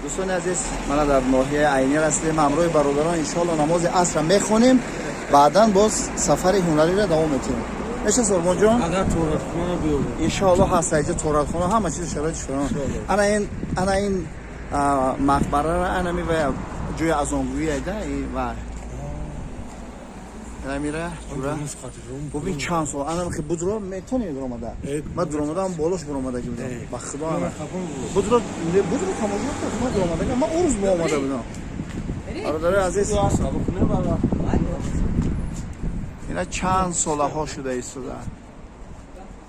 Дӯстони азиз, мана дар ноҳияи Айнӣ расидем. Ҳамроҳи бародарон иншоалло намози асрро мехонем, баъдан боз сафари ҳунариро давом метиҳем. Меша Сурбонҷон? Агар торатхона биёбем. Иншоалло ҳаст инҷа торатхона, ҳама чиз шароит шуд. Ана ин мақбарара, ана ми ва ҷои азонгӯӣ айда ва ана мира ҷура. Бубин чанд сол ана михи будро метонед омада. Ман дуромадам, болош буромадаги будам. Ба худо ана. Будро будро тамошо кун, ман дуромадаги, ман он рӯз бо омада будам. Бародари азиз, ина чанд солаҳо шуда истода.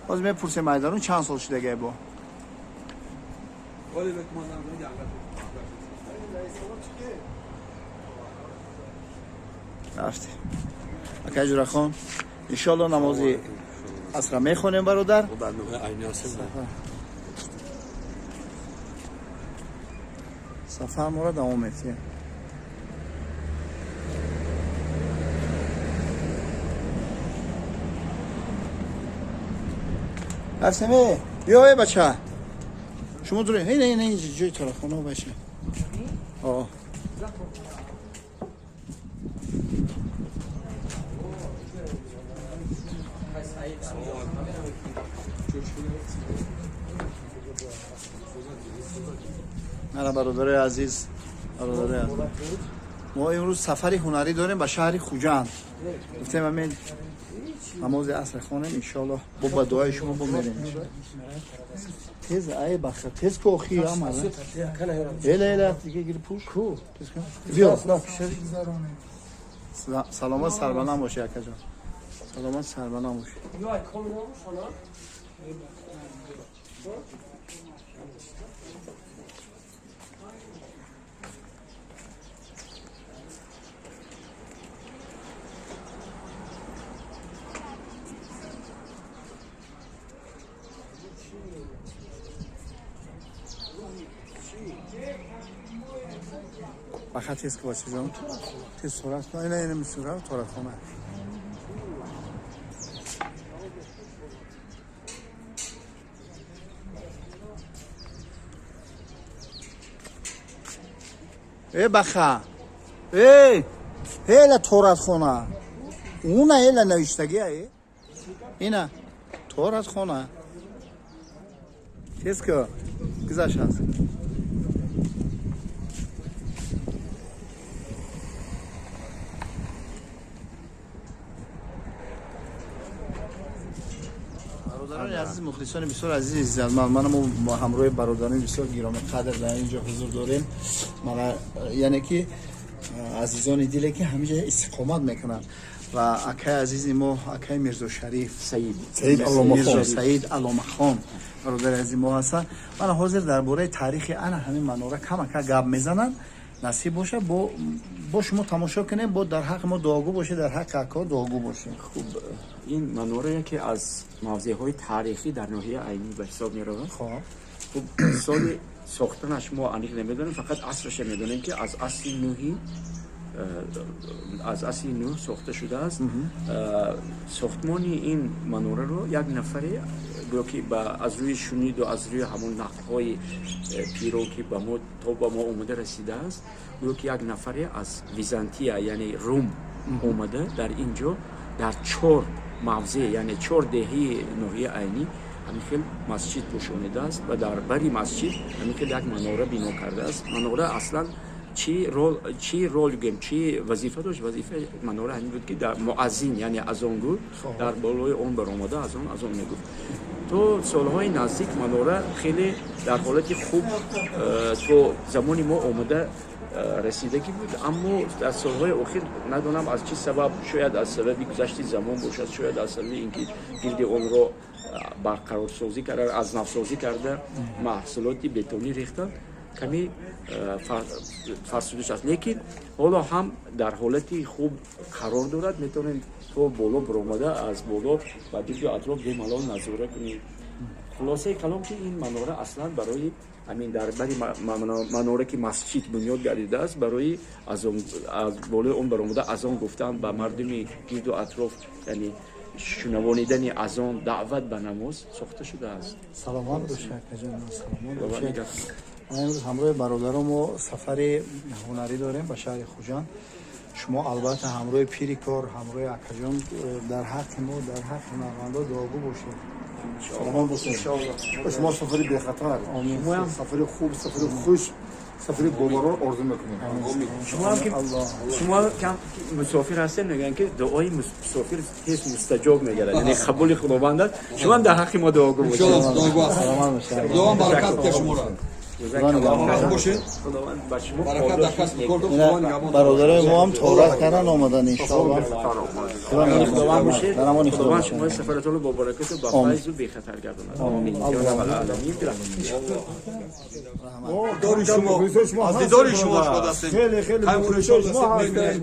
Ҳозир мепурсем айдарун чанд сол шудагай бо. Рафтем. Акай Ҷурахон, иншоалло намози асра мехонем, бародар. Сафар моро давом метиҳем. Рафтем, э, биё, э, бача. Шумо дуре, ина ина инҷа ҷои торафхона бача. О. Мана бародарои азиз, бародарои азиз. Мо имрӯз сафари ҳунарӣ дорем ба шаҳри Хуҷанд. Гуфтем ҳамин намози аср хонем, иншоалло бо ба дуои шумо бо мерем. Тез ай баха, тез ку охи ама. Эла эла диге гир пуш. Ку. Тез кун. Биё. Саломат сарбаланд боши акаҷон. Саломат сарбаланд боши. Баха тез ку бачаҷон. Тез сурат кун. Ина ина мисура торатхона. Э баха. Э! Эла торатхона. Уна эла навиштаги э. Ина торатхона. Тез ку. Гузашт аст. Бародарони азиз, мухлисони бисёр азиз, ман мо бо ҳамроҳи бародарони бисёр гиромиқадр дар инҷо ҳузур дорем. Мана яъне ки азизони диле ки ҳаминҷа истиқомат мекунанд ва акаи азизи мо, акаи Мирзошариф Саид. Саид Мирзо Саид Алломахон бародари азизи мо ҳастанд. Мана ҳозир дар бораи таърихи ана ҳамин манора камака гап мезананд. Насиб боша бо шумо тамошо кунем, бо дар ҳаққи мо дуогӯ бошед, дар ҳаққи акаҳо дуогӯ бошед. Хуб, ин манора яке аз мавзеъҳои таърихӣ дар ноҳияи Айнӣ ба ҳисоб меравад. Хоб. Хуб, соли сохтанаш мо аниқ намедонем, фақат асрашро медонем ки аз асри нӯҳи аз асри нӯҳ сохта шудааст. Сохтмони ин манораро як нафаре гӯё ки аз рӯи шуниду аз рӯи ҳамон нақлҳои пиро ки ба мо то ба мо омада расидааст, гӯё ки як нафаре аз Византия, яъне Рум омада, дар ин ҷо дар чор мавзеъ, яъне чор деҳаи ноҳияи Айнӣ ҳамин хел масҷид пӯшонидааст ва дар бари масҷид ҳамин хел як манора бино кардааст. Манора аслан чӣ рол гӯем, чӣ вазифа дошт? Вазифаи манора ҳамин буд ки дар муаззин, яъне азонгӯ, дар болои он баромада азон мегуфт. То солҳои наздик манора хеле дар ҳолати хуб то замони мо омада расидагӣ буд, аммо дар солҳои охир надонам аз чӣ сабаб, шояд аз сабаби гузашти замон бошад, шояд аз сабаби ин ки гирди онро барқарорсозӣ карда, аз навсозӣ карда, маҳсулоти бетонӣ рехтанд, каме фарсудаш аст. Лекин ҳоло ҳам дар ҳолати хуб қарор дорад. Метавонем то боло баромада, аз боло ба гирду атроф бемалол назора кунем. Хулосаи калом ки ин манора аслан барои ҳамин дар бари манора ки масҷид бунёд гардидааст, барои аз болои он баромада азон гуфтан ба мардуми гирду атроф, яъне шунавонидани азон, даъват ба намоз сохта шудааст. Саломат бошед, акаҷон, саломат бошед. Имрӯз ҳамроҳи бародарон мо сафари ҳунарӣ дорем ба шаҳри Хуҷанд. Шумо албатта ҳамроҳи пири кор, ҳамроҳи акаҷон дар ҳаққи мо, дар ҳаққи ҳунармандо дуогӯ бошед. Саломат бошед. Шумо сафари бехатар, сафари хуб, сафари хуш, сафари бобарор орзу мекунем. Шумо кам мусофир ҳастед, мегӯянд ки дуои мусофир тез мустаҷоб мегардад, яъне қабули Худованд аст. Шумо дар ҳаққи мо дуогӯ бошед. Иншоаллоҳ дуогӯ ҳастем. Худованд баракат диҳад шуморо. Бародарои мо ҳам торат кардан омадан, иншоаллоҳ. Худованд бошед. Худованд шумои сафаратонро бо баракату ба файзу бехатар гардонад. Омин. Дидори шумо, аз дидори шумо шод ҳастем. Хеле хеле мухлисои шумо ҳастем.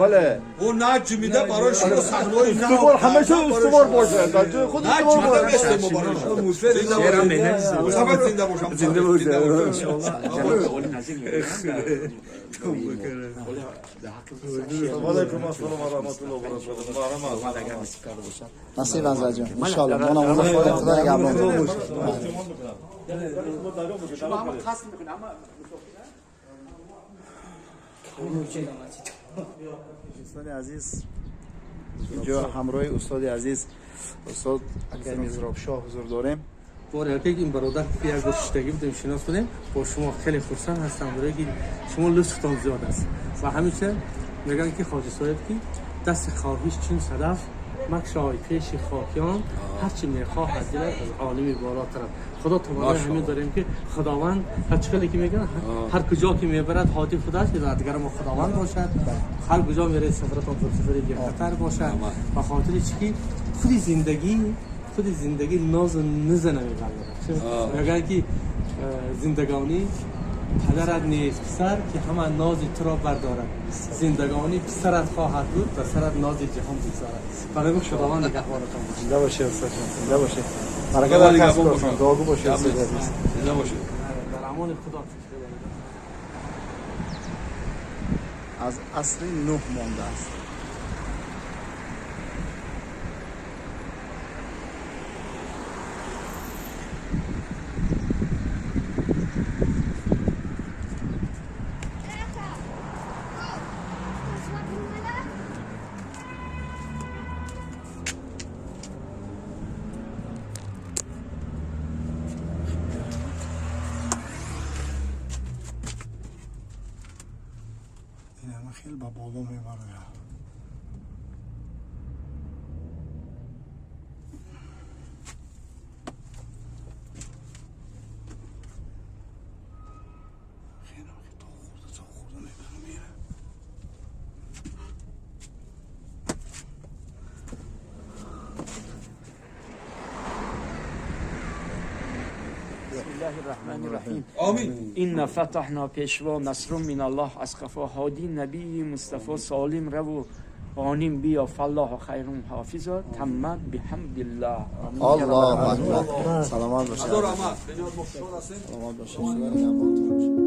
Бале. Ӯ наҷмида барои шумо саҳнаҳои устувор, ҳамеша устувор бошад. Дар ҷои худ устувор бошад. Зинда бошам. Зинда бошам. Алайкум ассалом ва раҳматуллоҳи ва баракатуҳ. Насиб Азраҷон. Иншоаллоҳ. Мо намози Худо нигаҳбон. Дӯстони азиз, инҷо ҳамроҳи устоди азиз, устод акаи Мизробшоҳ ҳузур дорем. Бори ҳақиқ ин бародар ки як бор шиштагӣ будем, шинос будем, бо шумо хеле хурсанд ҳастам, барои ки шумо лутфтон зиёд аст ва ҳамеша мегӯянд ки хоҷа соҳиб ки дасти хоҳиш чун садаф макшой пеши хокиён, ҳарчи мехоҳад дилат аз олими боло тараф. Худо таманнои ҳамин дорем ки Худованд ҳар чӣ хеле ки мегӯянд, ҳар куҷо ки мебарад ҳоди худост, ҳидоятгари мо Худованд бошад. Ҳар куҷо меравед сафаратон сафари бехатар бошад. Ба хотири чӣ ки худи зиндагӣ нозу низа намебардорад. Мегӯянд ки зиндагонӣ падарат нест писар ки ҳама нози туро бардорад, зиндагонӣ писарат хоҳад буд ва сарат нози ҷаҳон бигзорад. Барои Худованд нигаҳбонатон бошад. Зинда бошед устод ҷон, зинда бошед. Баракат дар касб кортон, дуогӯ бошед устод азиз. Зинда бошед. Дар амони Худо. Аз асри нӯҳ мондааст. Хеле ба боло мебарояд. Хеле то хурда, то хурда мебарам мера. بسم الله الرحمن الرحیم. آمین. این فتحنا پیشوا نصر من الله از خفا هادی نبی مصطفی سالم رو غانم بیا فالله خیر حافظا تمت بحمد الله. الله اکبر. سلامت باشید. هزار رحمت. بنیاد مخشار هستیم. سلامت باشید. خدا نگهبانتون باشه.